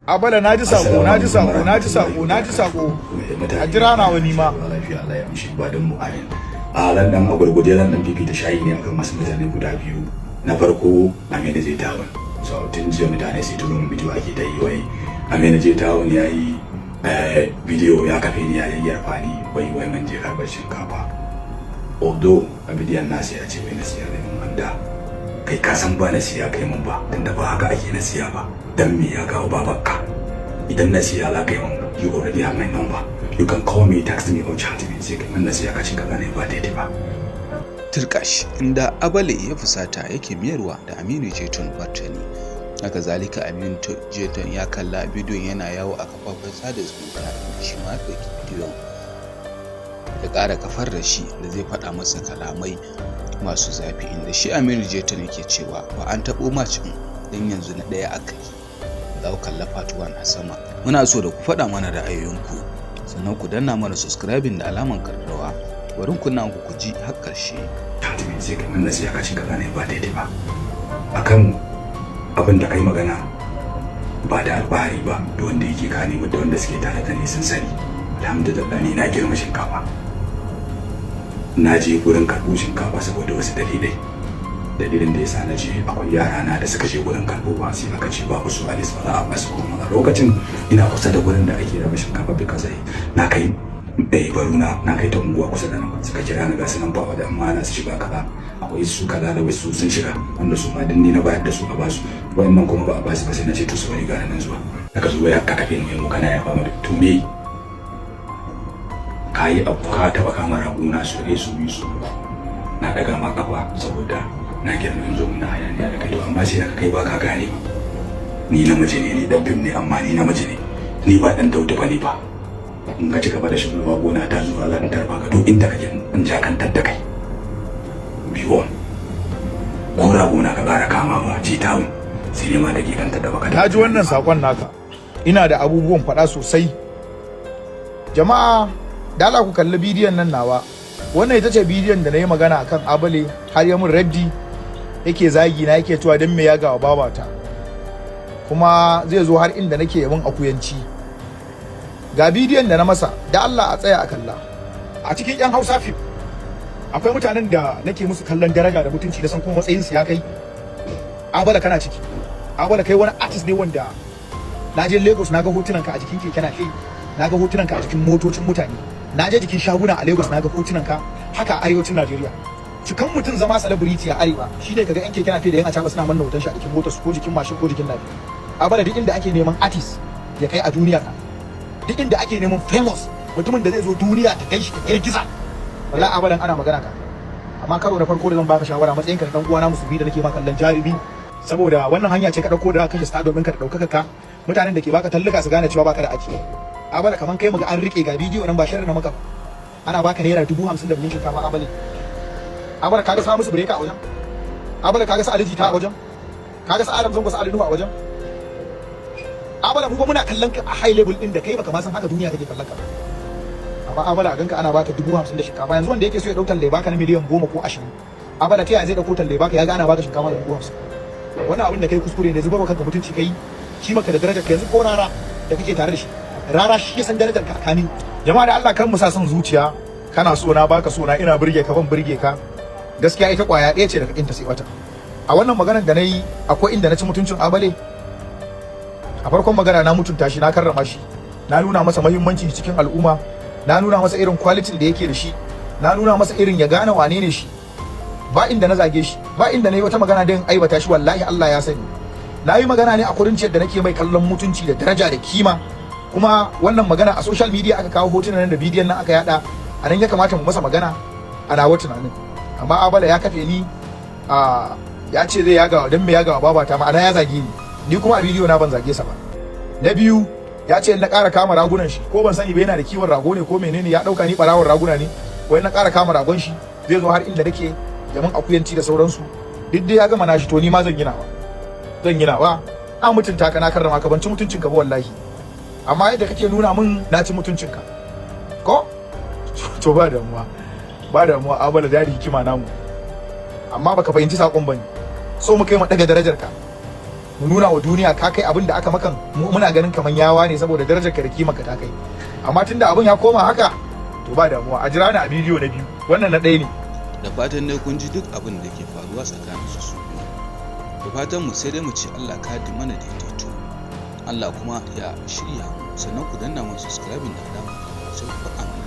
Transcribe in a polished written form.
Abala, na ji sako, na ji sako, na ji sako, na ji sako. A jira na wani ma. Lafiya, Allah ya amshi ba don mu, amin. A ran dan a gurguje zan dan fifita shayi ne akan wasu mutane guda biyu. Na farko, Aminu J Town. So tun jiya mutane sai turo min bidiyo ake ta yi, wai Aminu J Town ya yi bidiyo, ya kafe ni, ya yayyarfa ni, wai mun je karɓar shinkafa. Although a bidiyon nasa ya ce wai na siya ne mun, wanda kai ka san ba na siya kai mun ba, tunda ba haka ake na siya ba. Dan me ya kawo babarka? Idan na siya za ka yi mun, you already have my number, you can call me, text me or chat me, sai kai mun na siya. Ka ce kaza ne ba daidai ba. Turkash, inda Abale ya fusata yake mayarwa da Aminu J Town martani. Haka zalika, Aminu J Town ya kalla bidiyon yana yawo a kafafen sada zumunta, inda shi ma ya ɗauki bidiyon ya ƙara kafar da shi da zai faɗa masa kalamai masu zafi, inda shi Aminu J Town yake cewa ba an taɓo match ɗin don yanzu na ɗaya aka yi. Za ku kalla part 1 a sama. Muna so da ku faɗa mana ra'ayoyinku, sannan ku danna mana subscribing da alaman karrawa. Bari kunna ku ku ji har ƙarshe. Chat me, sai kai mun na siya. Ka ce kaza ne ba daidai ba. Akan abin da kai magana, ba da alfahari ba, da wanda yake kane, da wanda suke tare da ni sun sani, alhamdulillah, ni na girma shinkafa. Na je gurin karɓo shinkafa saboda wasu dalilai. Dalilin da yasa na je, akwai yara na da suka je gurin karɓowa, sai aka ce babu su a list, ba za a basu. Kuma a lokacin ina kusa da gurin da ake raba shinkafa, because na kai baruna, na kai ta unguwa kusa da nan. Suka kira ni, ga su nan ba wajen, amma ana su shiga kaza, akwai su kaza da wasu sun shiga, wanda su ma dinni na bayar da su a basu, wayannan kuma ba a basu ba. Sai na ce to su wani gane nan zuwa aka zo ya ka kafe ni mu kana ya fama da to me ka yi abu. Ka taba kama raguna su ɗaya, su biyu, su uku, na daga ma kafa saboda na girma. Yanzu muna hayaniya da kai, to amma sai aka kai ba ka gane ba. Ni namiji ne, ni dan fim ne, amma ni namiji ne, ni ba dan daudu ba ne ba. In ka ci gaba da shigowa gona ta zuwa, zan tarba ka duk inda kake, in jakantar da kai biyu. Ko ragona ka ƙara kama ba ci tawun, sai ne ma da ke kantar da baka. Na ji wannan sakon naka. Ina da abubuwan faɗa sosai. Jama'a, dala ku kalli bidiyon nan nawa. Wannan ita ce bidiyon da na yi magana akan Abale, har ya mun raddi, yake zagi na, yake cewa don me ya gawa babata, kuma zai zo har inda nake yamin akuyanci. Ga bidiyon da na masa, da Allah a tsaya a kalla. A cikin yan Hausa fim akwai mutanen da nake musu kallon daraja da mutunci, da san kuma matsayinsu ya kai. Abala, kana ciki. Abala, kai wani artist ne wanda na je Lagos na ga hotunan ka a jikin keke nafe, na ga hotunan ka a jikin motocin mutane, na je jikin shaguna a Lagos na ga hotunan ka. Haka a arewacin Najeriya, cikan mutum zama celebrity a arewa shine kaga yan keke nafe da yan acaba suna manna hoton shi a jikin motar su, ko jikin mashin, ko jikin nafe. Abala, duk inda ake neman artist ya kai a duniya ka, duk inda ake neman famous mutumin da zai zo duniya ta kai shi ta girgiza, wallahi abadan ana magana ka. Amma karo na farko da zan baka shawara, matsayin ka na dan uwana musulmi da nake ma kallon jarumi, saboda wannan hanya ce ka dauko da kashe stardom ɗinka da ɗaukaka ka, mutanen da ke baka talluka su gane cewa baka da aji. Abala, kaman kai muga an rike, ga bidiyo nan, ba sharri na maka ba, ana baka ₦50,000 da buhun shinkafa. Abale, abala, kaga sa musu breaker a wajen. Abala, kaga sa aliji ta a wajen, kaga sa Adam Zango, sa Ali Nuhu a wajen. Abala, mu ba muna kallon ka a high level din da kai baka ma san haka duniya take kallon ka. Amma abala, ganka ana baka 50,000 da shinkafa. Yanzu wanda yake so ya ɗau talle baka na miliyan 10 ko 20, abala, ta yaya zai ɗauko talle baka ya ga ana baka shinkafa da 50,000? Wannan abin da kai kuskure ne, zubarwa kanka mutunci kai, shi maka da darajar ka. Yanzu ko Rara da kake tare da shi, Rara shi ya san darajar ka kamin jama'a. Da Allah kan mu sa son zuciya, kana so na, baka so na, ina burge ka, ban burge ka. Gaskiya ita kwaya ɗaya ce daga kinta sai wata. A wannan maganar da na yi, akwai inda na ci mutuncin Abale? A farkon magana na mutunta shi, na karrama shi, na nuna masa muhimmanci cikin al'umma, na nuna masa irin quality da yake da shi, na nuna masa irin ya gane wane ne shi. Ba inda na zage shi, ba inda na yi wata magana don aibata shi. Wallahi Allah ya sani, na yi magana ne a kurinciyar da nake mai kallon mutunci da daraja da kima. Kuma wannan magana a social media aka kawo hotunan nan da bidiyon nan aka yada, a nan ya kamata mu masa magana a nawa tunanin. Amma Abala ya kafe ni, a ya ce zai yaga, don me yaga babata? Ma'ana ya zage ni. Ni kuma a bidiyo na ban zage sa ba. Na biyu, ya ce na ƙara kama ragunan shi, ko ban sani ba yana da kiwon rago ne ko menene, ya ɗauka ni ɓarawon raguna ne, wai na ƙara kama ragon shi zai zo har inda nake ya mun akuyanci da sauransu. Duk dai ya gama nashi, to ni ma zan gina wa, zan gina wa. Na mutunta ka, na karrama ka, ban ci mutuncin ka ba wallahi. Amma yadda kake nuna min na ci mutuncin ka ko, to ba damuwa, ba damuwa. Abala dari hikima namu, amma baka fahimci sakon bane. So mu kai mu daga darajar ka. Mu nuna wa duniya ka kai abin da aka makan. Muna ganin kaman yawa ne saboda darajar ka da kima ka ta kai. Amma tunda abin ya koma haka, to ba damuwa, a jira ni a bidiyo na biyu. Wannan na ɗaya ne. Da fatan dai kun ji duk abin da ke faruwa tsakanin su su biyu. Da fatan mu sai dai mu ce Allah ka mana daidaito, Allah kuma ya shirya mu. Sannan ku danna mun subscribing da alamar, sai ku faɗa mana.